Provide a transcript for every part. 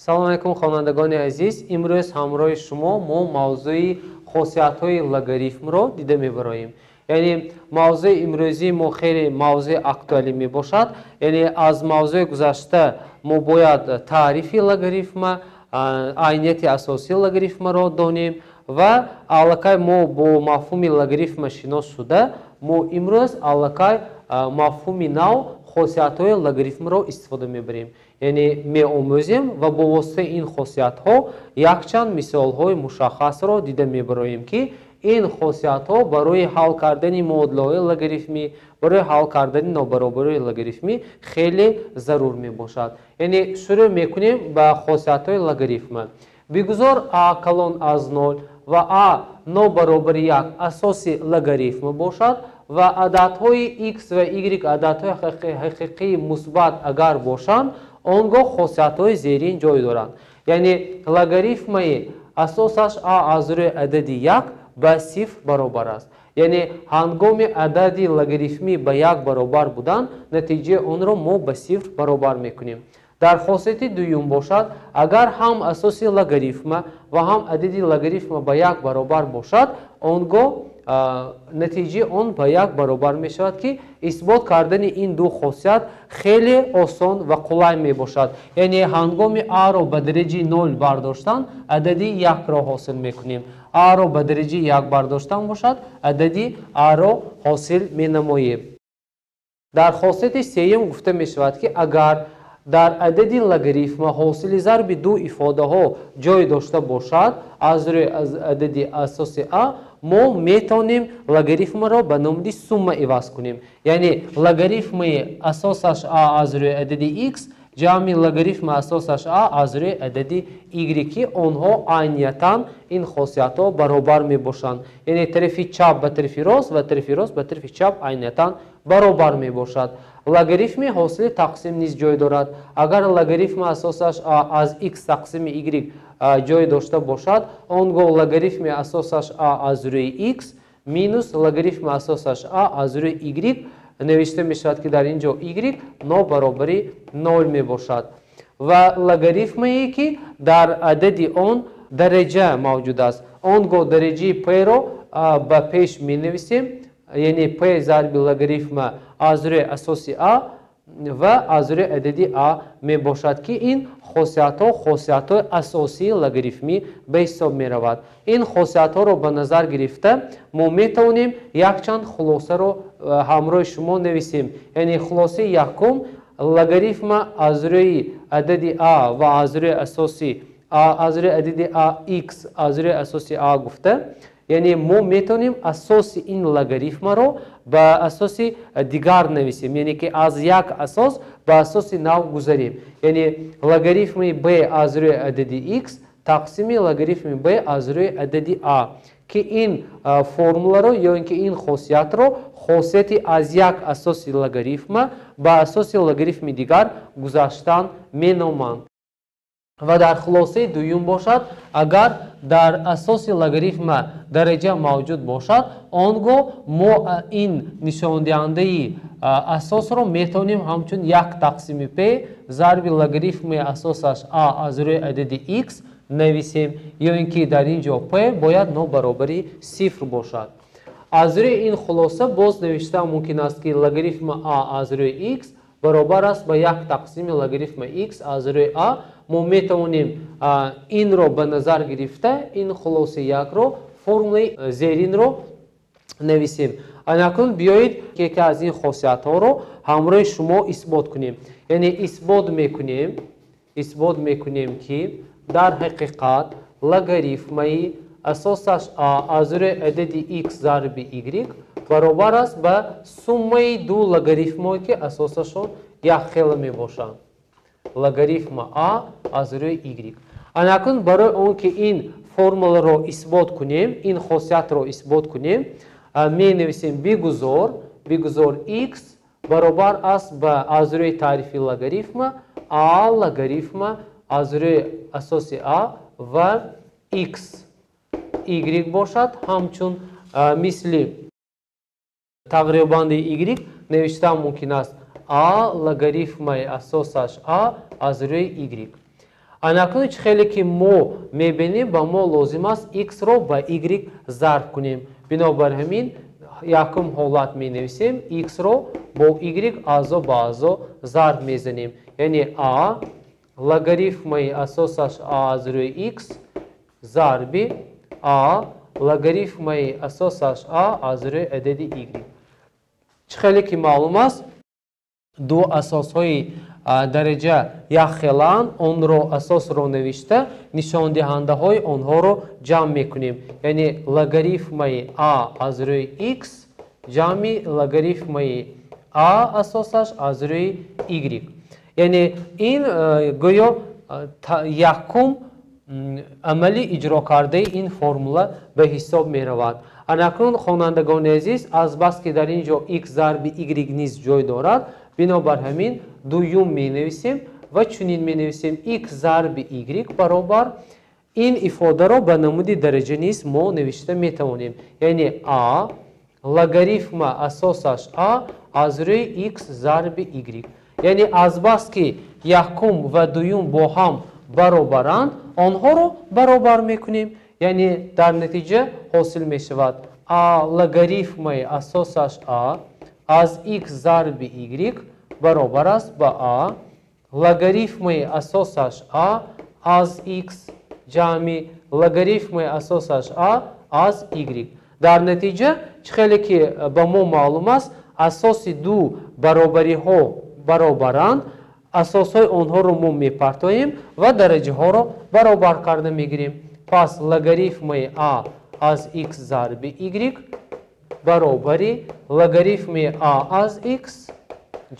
Салом алайкум, хонандагони азиз. Имрӯз ҳамроҳи шумо мо мавзӯи хосиятҳои логарифмро дида мебароем. Яъне мавзӯи имрӯзии мо хеле мавзӯи актуалӣ мебошад. Яъне аз мавзӯи гузашта мо бояд таърифи логарифма, айнияти асосии логарифмаро донем ва аллакай мо бо мафҳуми логарифма шинос шуда, мо имрӯз аллакай мафҳуми нав, хосиятҳои логарифмро истифода мебарем. Яъне меомӯзем ва бо воситаи ин хосиятҳо якчанд мисолҳои мушаххасро дида мебароем, ки ин хосиятҳо барои ҳал кардани муодилаҳои логарифмӣ, барои ҳал кардани нобаробарии логарифмӣ хеле зарур мебошад. Яъне шурӯъ мекунем ба хосиятҳои логарифма. Бигузор а калон аз 0 ва а нобаробари 1 асоси логарифма бошад ва ададҳои x ва y ададҳои ҳақиқии мусбат агар бошанд, он гоҳ хосиятҳои зерин ҷой доранд. Яъне логарифмаи асосаш а аз рӯи адади 1 ба 0 баробар аст. Яъне ҳангоми адади логарифмӣ ба 1 баробар будан, натиҷаи онро мо ба 0 баробар мекунем. Дар хосияти дуюм бошад, агар ҳам асоси логарифма ва ҳам адади логарифма ба 1 баробар бошад, он гоҳ натиҷаи он ба 1 баробар мешавад, ки исбот кардани ин ду хосият хеле осон ва қулай мебошад. Яъне ҳангоми а-ро ба дараҷаи 0 бардоштан, адади 1-ро ҳосил мекунем. А-ро ба дараҷаи 1 бардоштан бошад, адади а-ро ҳосил менамоем. Дар хосияти сеюм гуфта мешавад, ки агар дар адади логарифма ҳосили зарби ду ифодаҳо ҷой дошта бошад, аз рӯи адади асоси а мо метавонем логарифмаро ба номи сумма иваз кунем. Яъне логарифмаи асосаш а аз рӯи адади x ҷамъи логарифми асосаш а аз рӯи адади y, ки онҳо айниятан ин хосиятҳо баробар мебошанд. Яъне тарафи чап ба тарафи рост ва тарафи рост ба тарафи чап айниятан баробар мебошад. Логарифми ҳосили тақсим низ ҷой дорад. Агар логарифми асосаш а аз x тақсими y ҷой дошта бошад, он гоҳ логарифми асосаш а аз рӯи x минус логарифми асосаш а аз рӯи y навишта мешавад, ки дар ин ҷо y нобаробари 0 мебошад. Ва логарифмае, ки дар адади он дараҷа мавҷуд аст, он гоҳ дараҷаи p-ро ба пеш менависем, яъне p зарби логарифма аз рӯи асоси а ва аз рӯи адади а мебошад, ки ин хосиятҳо хосиятҳои асосии логарифмӣ ба ҳисоб меравад. Ин хосиятҳоро ба назар гирифта мо метавонем якчанд хулосаро ҳамроҳи шумо нависем. Яъне хулосаи якум: логарифма аз рӯи адади а ва аз рӯи асоси а, аз рӯи адади а x аз рӯи асоси а гуфта, яъне мо метавонем асоси ин логарифмаро ба асоси дигар нависем, яъне ки аз як асос ба асоси нав гузарем. Яъне логарифми b аз рӯи адади x тақсими логарифми b аз рӯи адади а, ки ин формуларо ё ин ки ин хосиятро хосияти аз як асоси логарифма ба асоси логарифми дигар гузаштан меноманд. Ва дар хулосаи дуюм бошад, агар дар асоси логарифма дараҷа мавҷуд бошад, он гоҳ мо ин нишондиҳандаи асосро метавонем ҳамчун як тақсими p зарби логарифми асосаш а аз рӯи адади x нависем, ё ин ки дар ин ҷо p бояд нобаробари 0 бошад. Аз рӯи ин хулоса боз навишта мумкин аст, ки логарифма а аз рӯи x баробар аст ба як тақсими логарифма x аз рӯи а. Мо метавонем инро ба назар гирифта, ин хулосаи якро формулаи зеринро нависем. Анакун биёед, яке аз ин хосиятҳоро ҳамроҳи шумо исбот кунем. Яъне исбот мекунем, ки дар ҳақиқат логарифмаи асосаш а аз рӯи адади x зарби y баробар аст ба суммаи ду логарифмое, ки асосашон якхела мебошанд, логарифма а аз рӯи y. Анакун барои он ки ин формуларо исбот кунем, ин хосиятро исбот кунем, менависем: бигузор x баробар аст ба аз рӯи таърифи логарифма а логарифма аз рӯи асоси а ва x y бошад. Ҳамчун мисли тағйирёбандаи y навишта мумкин аст а логарифмаи асосаш а аз рӯи y. Анакнун чӣ хеле ки мо мебинем, ба мо лозим аст x-ро ба y зарб кунем. Бинобар ҳамин якум ҳолат менависем, x-ро бо y аъзо ба аъзо зарб мезанем. Яъне a логарифмаи асосаш a аз рӯи x зарби a логарифмаи асосаш a аз рӯи адади y. Чӣ хеле ки маълум аст, ду асосҳои дараҷа якхелаанд, онро асосро навишта нишондиҳандаҳои онҳоро ҷамъ мекунем. Яъне логарифмаи a аз рӯи x ҷамъи логарифмаи a асосаш аз рӯи y. Яъне ин гӯё якум амали иҷро кардаи ин формула ба ҳисоб меравад. Анакнун хонандагони азиз, азбаски дар ин ҷо x зарби y низ ҷой дорад, бинобар ҳамин дуюм менависем ва чунин менависем: x зарби y баробар ин ифодаро ба намуди дараҷа низ мо навишта метавонем. Яъне a логарифма асосаш a аз рӯи x зарби y. Яъне азбаски якум ва дуюм бо ҳам баробаранд, онҳоро баробар мекунем. Яъне дар натиҷа ҳосил мешавад a логарифмаи асосаш a аз x зарби y баробар аст ба a логарифмаи асосаш a аз x ҷамъи логарифмаи асосаш a аз y. Дар натиҷа чӣ хеле ки ба мо маълум аст, асоси ду баробариҳо баробаранд, асосҳои онҳоро мо мепартоем ва дараҷаҳоро баробар карда мегирем. Пас логарифмаи a аз x зарби y баробари логарифми a аз x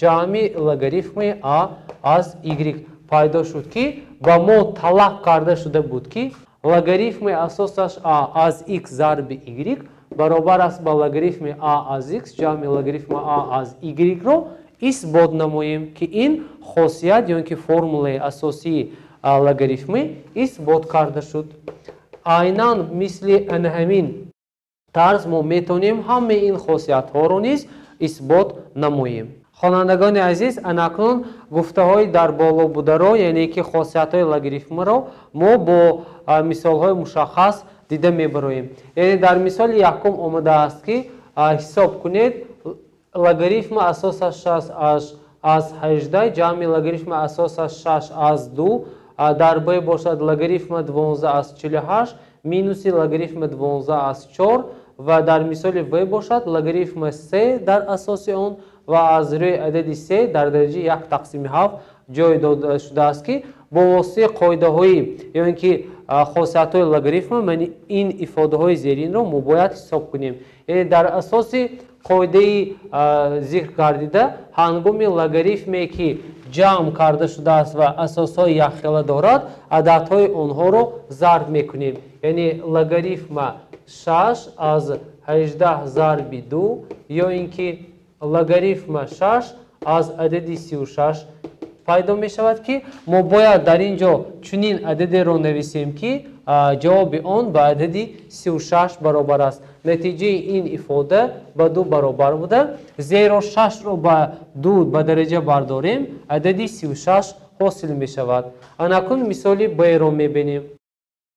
ҷамъи логарифми a аз y пайдо шуд, ки ба мо талаб карда шуда буд, ки логарифми асосаш a аз x зарби y баробар аст ба логарифми a аз x ҷамъи логарифми a аз y-ро исбот намоем, ки ин хосият ё ки формулаи асосии логарифмӣ исбот карда шуд. Айнан мисли ана ҳамин тарз мо метавонем ҳамаи ин хосиятҳоро низ исбот намоем. Хонандагони азиз, анакнун гуфтаҳои дар боло бударо, яъне ки хосиятҳои логарифмро мо бо мисолҳои мушаххас дида мебароем. Яъне дар мисоли якум омадааст, ки ҳисоб кунед логарифми асосаш 6 аз 18 ҷамъи логарифми асосаш 6 аз 2, дар б бошад логарифми 12 аз 48 минуси логарифми 12 аз 4 ва дар мисоли в бошад логарифми 3 дар асоси он ва аз рӯи адади 3 дар дараҷаи 1 тақсими 7 ҷой дода шудааст, ки бо воситаи қоидаҳои ё ин ки хосиятҳои логарифма ман ин ифодаҳои зеринро мо бояд ҳисоб кунем. Яъне дар асоси қоидаи зикр гардида ҳангоми логарифме ки ҷамъ карда шудааст ва асосҳои якхела дорад, ададҳои онҳоро зарб мекунем. Яъне логарифма 6 аз 18 зарби 2 ё ин ки логарифма 6 аз адади 36 пайдо мешавад, ки мо бояд дар ин ҷо чунин ададеро нависем, ки ҷавоби он ба адади 36 баробар аст. Натиҷаи ин ифода ба 2 баробар буда, зеро 6-ро ба 2 ба дараҷа бардорем, адади 36 ҳосил мешавад. Анакун мисоли б-ро мебинем.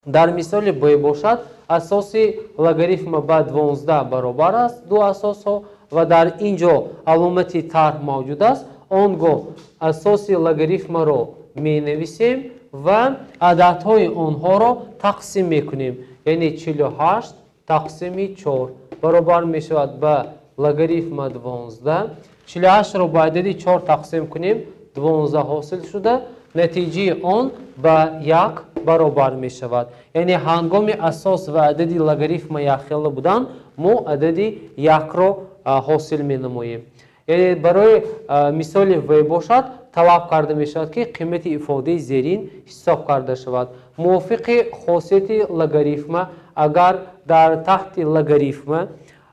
Дар мисоли б бошад асоси логарифма ба 12 баробар аст, ду асосҳо, ва дар ин ҷо аломати тарҳ мавҷуд аст. Он гоҳ асоси логарифмаро менависем ва ададҳои онҳоро тақсим мекунем. Яъне 48 тақсими 4 баробар мешавад ба логарифма 12. 48-ро ба адади 4 тақсим кунем, 12 ҳосил шуда, натиҷаи он ба 1 баробар мешавад. Яъне ҳангоми асос ва адади логарифма якхела будан, мо адади 1-ро ҳосил менамоем. Яъне барои мисоли в бошад талаб карда мешавад, ки қимати ифодаи зерин ҳисоб карда шавад. Мувофиқи хосияти логарифма, агар дар таҳти логарифма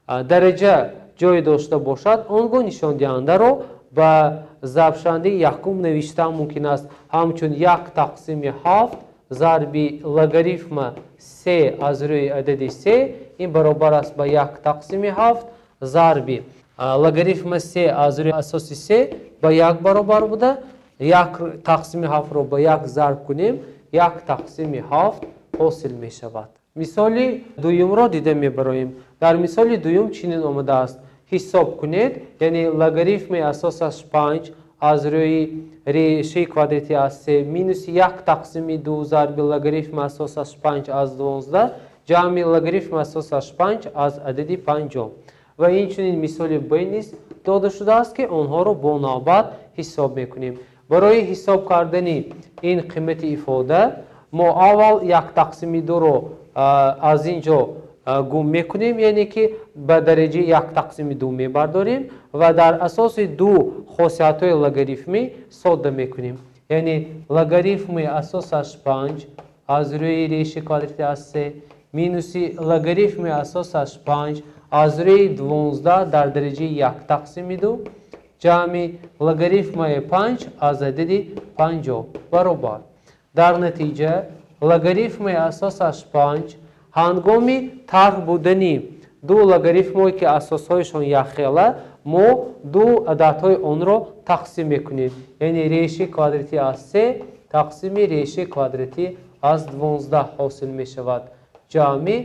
дараҷа ҷой дошта бошад, он гоҳ нишондиҳандаро ба зарбшавандаи якум навиштан мумкин аст. Ҳамчун 1 тақсими 7 зарби логарифма 3 аз рӯи адади 3, ин баробар аст ба 1 тақсими 7 зарби логарифма 3 аз рӯи асоси 3 ба 1 баробар буда, 1 тақсими 7-ро ба 1 зарб кунем, 1 тақсими 7 ҳосил мешавад. Мисоли дуюмро дида мебароем. Дар мисоли дуюм чунин омадааст: ҳисоб кунед, яъне логарифми асосаш 5 аз рӯи решаи квадрати аз 3 минуси 1 тақсими 2 зарби логарифми асосаш 5 аз 12 ҷамъи логарифми асосаш 5 аз адади 50. Ва инчунин мисоли Б низ дода шудааст, ки онҳоро бо навбат ҳисоб мекунем. Барои ҳисоб кардани ин қимати ифода мо аввал 1 тақсими 2-ро аз ин ҷо гум мекунем, яъне ки ба дараҷаи 1 тақсими 2 мебардорем ва дар асоси ду хосиятҳои логарифмӣ содда мекунем. Яъне логарифми асосаш 5 аз рӯи решаи квадрати аз 3 минуси логарифми асосаш 5 аз рӯи 12 дар дараҷаи 1 тақсими 2 ҷамъи логарифмаи 5 аз адади 50 баробар. Дар натиҷа логарифми асосаш 5 ҳангоми тарҳ будани ду логарифмое ки асосҳояшон якхела, мо ду ададҳои онро тақсим мекунем, яъне решаи квадрати аз 3 тақсими решаи квадрати аз 12 ҳосил мешавад ҷамъи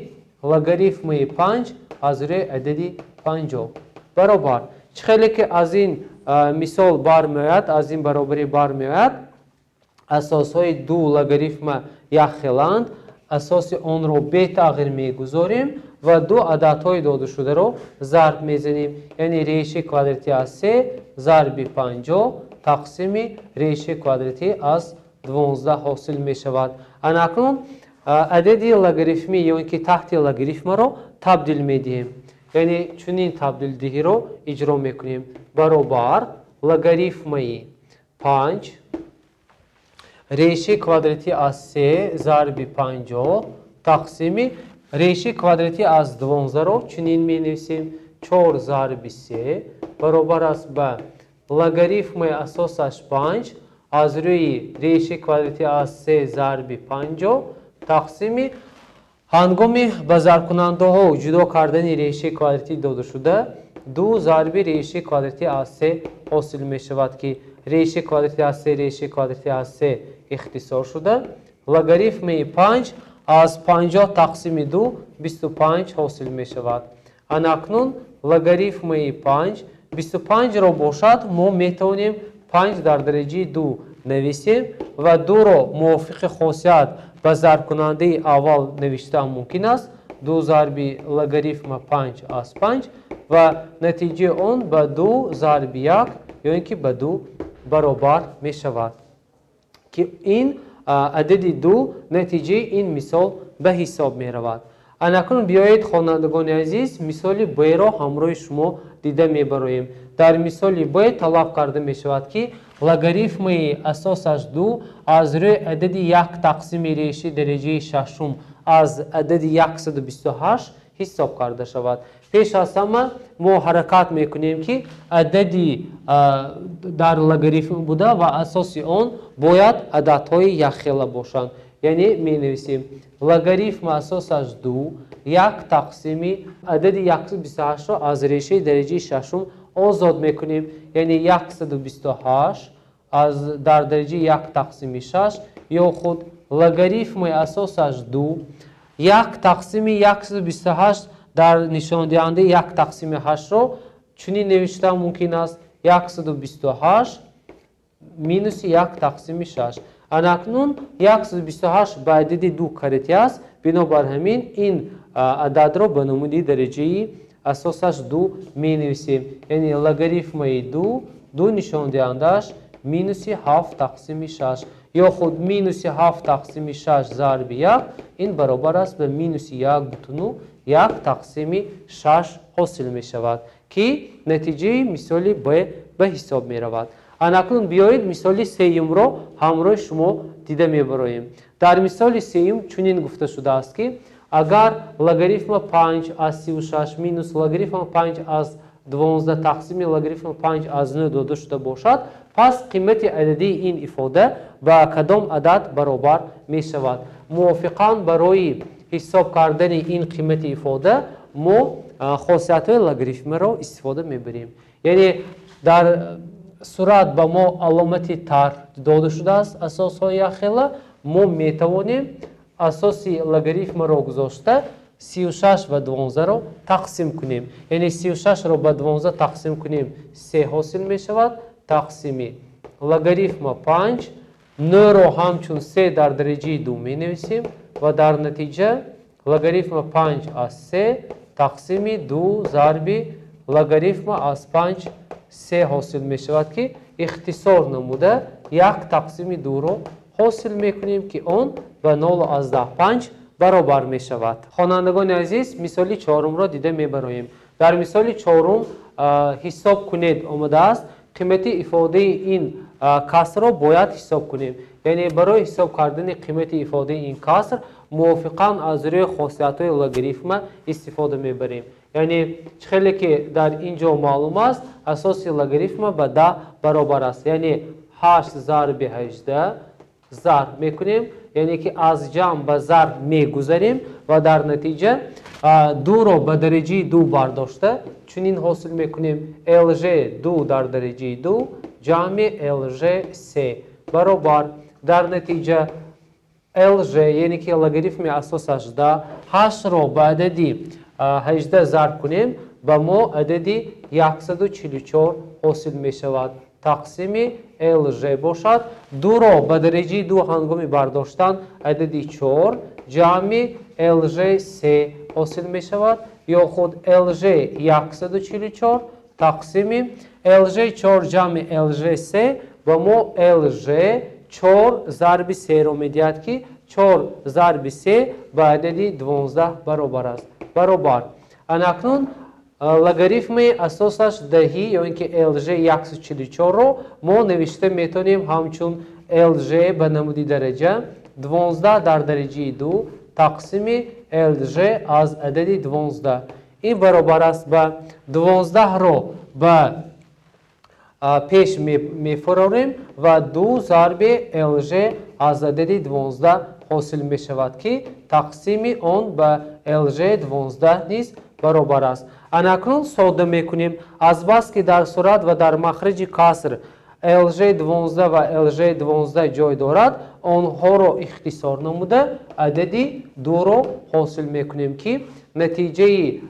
логарифми 5 аз рӯи адади 50 баробар. Чӣ хеле ки аз ин мисол бармеояд, аз ин баробарӣ бармеояд, асосҳои ду логарифма якхеланд, асоси онро бетағйир мегузорем ва ду ададҳои додашударо зарб мезанем, яъне решаи квадрати аз 3 зарби 50 тақсими решаи квадрати аз 12 ҳосил мешавад. Анакнун адади логарифмӣ ё ин ки таҳти логарифмаро табдил медиҳем, яъне чунин табдилдиҳиро иҷро мекунем: баробар логарифмаи 5 решаи квадрати аз 3 зарби 50 тақсими решаи квадрати аз 12-ро чунин менависем: 4 зарби 3 баробар аст ба логарифмаи асосаш 5 аз рӯи решаи квадрати аз 3 зарби 50 тақсими ҳангоми ба зарбкунандаҳо ҷудо кардани решаи квадратӣ додашуда 2 зарби решаи квадрати аз 3 ҳосил мешавад, ки решаи квадрати аз 3 решаи квадрати аз 3 ихтисор шуда логарифми 5 аз 50 тақсими 2 25 ҳосил мешавад. Анакнун логарифми 5 25-ро бошад мо метавонем 5 дар дараҷаи 2 нависем ва 2-ро мувофиқи хосият ба зарбкунандаи аввал навиштан мумкин аст: 2 зарби логарифма 5 аз 5 ва натиҷаи он ба 2 зарби 1 ё ин ки ба 2 баробар мешавад, ки ин адади 2 натиҷаи ин мисол ба ҳисоб меравад. Анакнун биёед, хонандагони азиз, мисоли Б-ро ҳамроҳи шумо дида мебароем. Дар мисоли Б талаб карда мешавад, ки логарифми асосаш 2 аз рӯи адади 1 тақсими решаи дараҷаи шашум аз адади 128 ҳисоб карда шавад. Пеш аз ҳама мо ҳаракат мекунем, ки адади дар логарифм буда ва асоси он бояд ададҳои якхела бошанд. Яъне менависем логарифми асосаш 2 1 тақсими адади 128-ро аз решаи дараҷаи шашум озод мекунем, яъне 128 аз дар дараҷаи 1 тақсими 6 ё худ логарифми асосаш 2 1 тақсими 128 дар нишондиҳандаи 1 тақсими 8-ро чунин навиштан мумкин аст: 128 минуси 1 тақсими 6. Анакнун 128 ба адади 2 карати аст, бинобар ҳамин ин ададро ба намуди дараҷаи асосаш 2 менависем, яъне логарифмаи 2 2 нишондиҳандааш минуси 7 тақсими 6 ё худ минуси 7 тақсими 6 зарби 1 ин баробар аст ба минуси 1,1 тақсими 6 ҳосил мешавад, ки натиҷаи мисоли Б ба ҳисоб меравад. Анакнун биёед мисоли сеюмро ҳамроҳи шумо дида мебароем. Дар мисоли сеюм чунин гуфта шудааст, ки агар логарифма 5 аз 36 минус логарифма 5 аз 12 тақсими логарифма 5 аз 9 дода шуда бошад, пас қимати ададии ин ифода ба кадом адад баробар мешавад? Мувофиқан барои ҳисоб кардани ин қимати ифода мо хосиятҳои логарифмаро истифода мебарем. Яъне дар сурат ба мо аломати тарҳ дода шудааст, асосҳои якхела, Мо метавонем асоси логарифмро гузошта 36 ба 12-ро тақсим кунем. Яъне 36-ро ба 12 тақсим кунем, 3 ҳосил мешавад. Тақсими логарифма 5, 9-ро ҳамчун 3 дар дараҷаи 2 менависем ва дар натиҷа логарифма 5 аз 3 тақсими 2 зарби логарифма аз 5 3 ҳосил мешавад, ки ихтисор намуда 1 тақсими 2-ро ҳосил мекунем, ки он ба 0,5 баробар мешавад. Хонандагони азиз, мисоли чорумро дида мебароем. Дар мисоли чорум ҳисоб кунед омадааст. Қимати ифодаи ин касрро бояд ҳисоб кунем. Яъне барои ҳисоб кардани қимати ифодаи ин каср мувофиқан аз рӯи хосиятҳои логарифма истифода мебарем. Яъне чӣ хеле ки дар ин ҷо маълум аст, асоси логарифма ба 10 баробар аст. Яъне 8 зарби 18 зарб мекунем, яъне ки аз ҷамъ ба зарб мегузарем ва дар натиҷа 2-ро ба дараҷаи 2 бардошта чунин ҳосил мекунем: лж 2 дар дараҷаи 2 ҷамъи лж 3 баробар. Дар натиҷа лж, яъне ки логарифми асосаш 10, 8-ро ба адади 18 зарб кунем, ба мо адади 144 ҳосил мешавад. Тақсими лж бошад, 2-ро ба дараҷаи 2 ҳангоми бардоштан адади 4 ҷамъи лж 3 ҳосил мешавад, ё худ лж 144 тақсими лж 4 ҷамъи лж 3 ба мо лж 4 зарби 3-ро медиҳад, ки 4 зарби 3 ба адади 12 баробар аст. Баробар. Анакнун логарифми асосаш 10, ё ин ки лж 144-ро мо навишта метавонем ҳамчун лж ба намуди дараҷа 12 дар дараҷаи 2 тақсими лж аз адади 12. Ин баробар аст ба 12-ро ба пеш мефурорем ва 2 зарби лж аз адади 12 ҳосил мешавад, ки тақсими он ба лж 12 низ баробар аст. Анакнун сода мекунем. Азбаски дар сурат ва дар махриҷи каср лж 12 ва лж 12 ҷой дорад, онҳоро ихтисор намуда адади 2-ро ҳосил мекунем, ки натиҷаи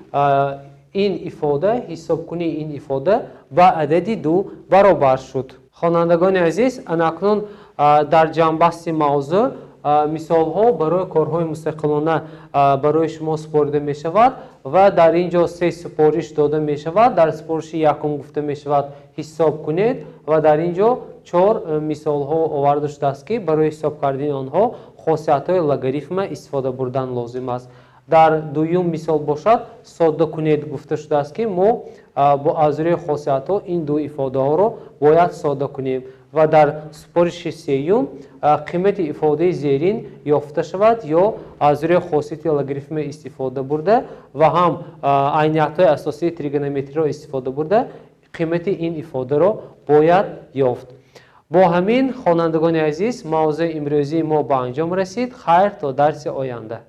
ин ифода, ҳисобкунии ин ифода ба адади 2 баробар шуд. Хонандагони азиз, анакнун дар ҷамъбасти мавзӯъ мисолҳо барои корҳои мустақилона барои шумо супорида мешавад ва дар ин ҷо 3 супориш дода мешавад. Дар супориши якум гуфта мешавад ҳисоб кунед ва дар ин ҷо 4 мисолҳо оварда шудааст, ки барои ҳисоб кардани онҳо хосиятҳои логарифма истифода бурдан лозим аст. Дар дуюм мисол бошад, содда кунед гуфта шудааст, ки мо бо аз рӯи хосиятҳо ин ду ифодаҳоро бояд содда кунем ва дар супориши сеюм қимати ифодаи зерин ёфта шавад ё аз рӯи хосияти логарифма истифода бурда ва ҳам айниятҳои асосии тригонометриро истифода бурда қимати ин ифодаро бояд ёфт. Бо ҳамин, хонандагони азиз, мавзӯи имрӯзии мо ба анҷом расид. Хайр, то дарси оянда.